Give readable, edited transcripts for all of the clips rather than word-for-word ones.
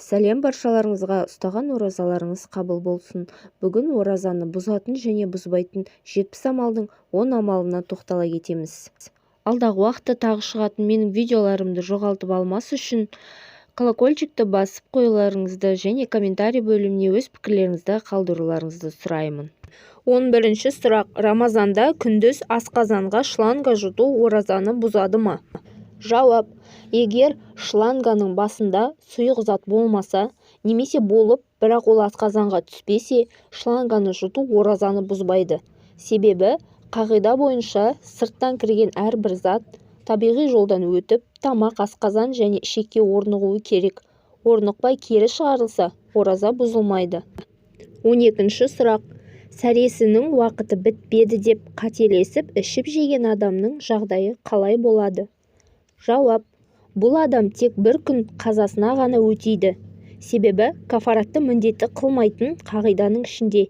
Сәлем баршаларыңызға! Ұстаған оразаларыңыз қабыл болсын! Бүгін оразаны бұзатын және бұзбайтын 70 амалдың 10 амалына тоқтала кетеміз. Алдағы уақытта тағы шығатын менің видеоларымды жоғалтып алмас үшін колокольчикті басып қоюларыңызды және комментарий бөліміне өз пікірлеріңізді қалдыруларыңызды сұраймын. 11-ші сұрақ: Рамазанда күндіз асқазанға шланга жұту оразаны бұзады ма? Жауап: Егер шланганың басында сұйық зат болмаса немесе болып, бірақ ол асқазанға түспесе, шланганы жұту оразаны бұзбайды. Себебі қағида бойынша сырттан кірген әрбір зат табиғи жолдан өтіп, тамақ, асқазан және ішекке орнығуы керек. Орнықпай кері шығарылса, ораза бұзылмайды. 12-ші сұрақ: Сәресінің уақыты бітпеді деп қателесіп ішіп-жеген адамның жағдайы қалай болады? Жауап: Бұл адам тек бір күн қазасына ғана өтейді. Себебі кафаратты міндетті қылмайтын қағиданың ішінде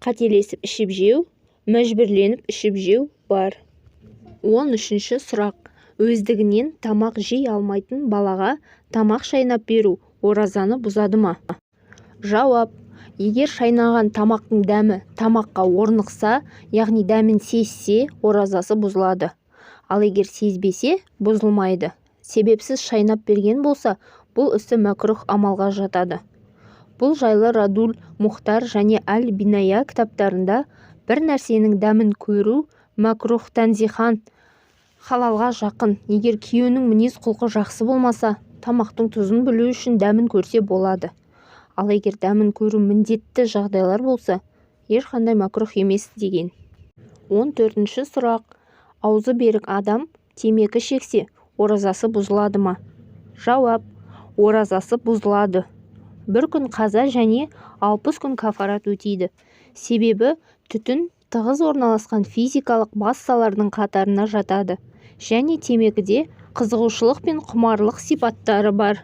қателесіп ішіп-жеу, мәжбүрленіп ішіп-жеу бар. 13-ші сұрақ: Өздігінен тамақ жей алмайтын балаға тамақ шайнап беру оразаны бұзады ма? Жауап: Егер шайнаған тамақтың дәмі тамаққа орнықса, яғни дәмін сезсе, оразасы бұзылады. Ал егер сезбесе, бұзылмайды. Себепсіз шайнап берген болса, бұл ісі мәкруһ амалға жатады. Бұл жайлы Раддул Мухтар және Әл-Биная кітаптарында бір нәрсенің дәмін көру мәкруһ тәнзихан, халалға жақын. Егер күйеуінің мінез-құлқы жақсы болмаса, тамақтың тұзын білу үшін дәмін көрсе болады. Ал егер дәмін көру міндетті жағдайлар болса, ешқандай мәкруһ емес деген. 14-ші сұрақ: Аузы берік адам темекі шексе, оразасы бұзылады ма? Жауап: Оразасы бұзылады. Бір күн қаза және 60 күн кафарат өтейді. Себебі түтін тығыз орналасқан физикалық массалардың қатарына жатады және темекіде қызығушылық пен құмарлық сипаттары бар.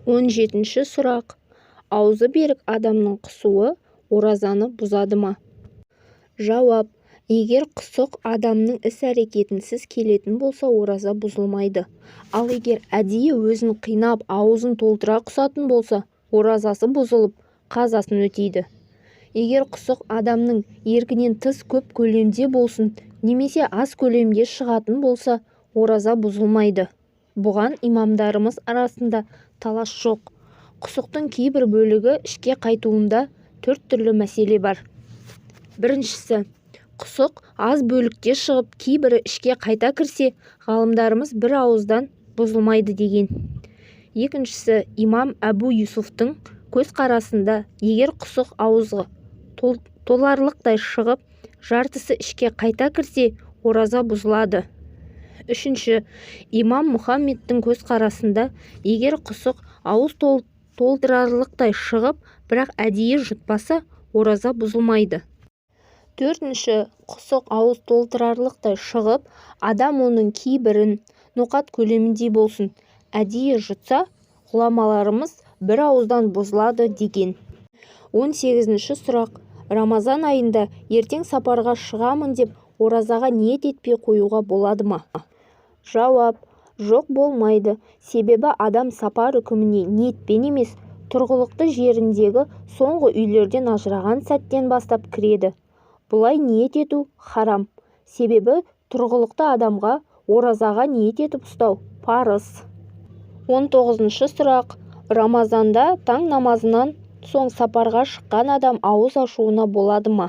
17-ші сұрақ: Аузы берік адамның құсуы оразаны бұзады ма? Жауап: Егер құсық адамның іс-әрекетінсіз келетін болса, ораза бұзылмайды. Ал егер әдейі өзін қинап, аузын толтыра құсатын болса, оразасы бұзылып, қазасын өтейді. Егер құсық адамның еркінен тыс көп көлемде болсын немесе аз көлемде шығатын болса, ораза бұзылмайды. Бұған имамдарымыз арасында талас жоқ. Құсықтың кейбір бөлігі ішке қайтуында төрт түрлі мәселе бар. Біріншісі: құсық аз бөлікте шығып, кейбірі ішке қайта кірсе, ғалымдарымыз бір ауыздан бұзылмайды деген. Екіншісі: имам Әбу Юсуфтың көзқарасында, егер құсық ауызға толарлықтай шығып, жартысы ішке қайта кірсе, ораза бұзылады. Үшінші: имам Мұхаммедтің көзқарасында, егер құсық ауыз толтырарлықтай шығып, бірақ әдейі жұтпаса, ораза бұзылмайды. Төртінші: құсық ауыз толтырарлықтай шығып, адам оның кейбірін, ноқат көлеміндей болсын, әдейі жұтса, ғұламаларымыз бір ауыздан бұзылады деген. 18-ші сұрақ: Рамазан айында ертең сапарға шығамын деп оразаға ниет етпей қоюға болады ма? Жауап: Жоқ, болмайды. Себебі адам сапар үкіміне ниетпен емес, тұрғылықты жеріндегі соңғы үйлерден ажыраған сәттен бастап кіреді. Бұлай ниет ету харам. Себебі тұрғылықты адамға оразаға ниет етіп ұстау парыз. 19-шы сұрақ: Рамазанда таң намазынан соң сапарға шыққан адам ауыз ашуына болады ма?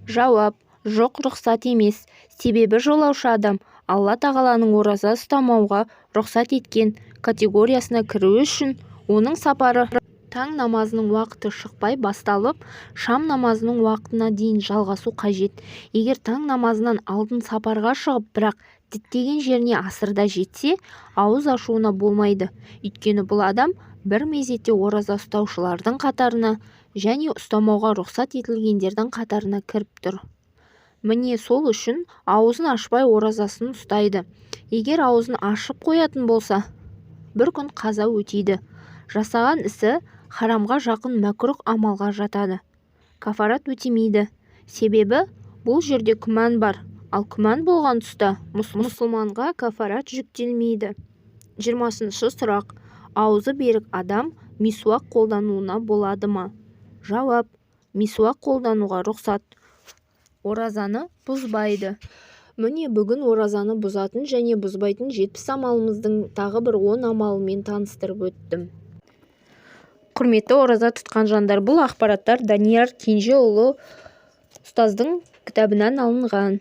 Жауап: Жоқ, рұқсат емес. Себебі жолаушы адам Алла Тағаланың ораза ұстамауға рұқсат еткен категориясына кіруі үшін оның сапары таң намазының уақыты шықпай басталып, шам намазының уақытына дейін жалғасу қажет. Егер таң намазынан алдын сапарға шығып, бірақ діттеген жеріне асырда жетсе, ауыз ашуына болмайды. Өйткені бұл адам бір мезетте ораза ұстаушылардың қатарына және ұстамауға рұқсат етілгендердің қатарына кіріп тұр. Міне, сол үшін аузын ашпай оразасын ұстайды. Егер аузын ашып қоятын болса, бір күн қаза өтейді. Жасаған ісі харамға жақын мәкруһ амалға жатады. Кафарат өтемейді. Себебі бұл жерде күмән бар. Ал күмән болған тұста мұсылманға кафарат жүктелмейді. 20-шы сұрақ: Аузы берік адам мисуак қолдануына болады ма? Жауап: Мисуак қолдануға рұқсат, оразаны бұзбайды. Міне, бүгін оразаны бұзатын және бұзбайтын 70 амалымыздың тағы бір 10 амалымен таныстырып өттім. Құрметті ораза тұтқан жандар, бұл ақпараттар Данияр Кенжеұлы ұстаздың кітабынан алынған.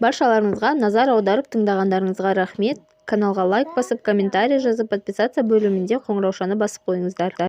Баршаларыңызға назар аударып тыңдағандарыңызға рахмет. Каналға лайк басып, комментарий жазып, подписаться бөлімінде қоңыраушаны басып қойыңыздар.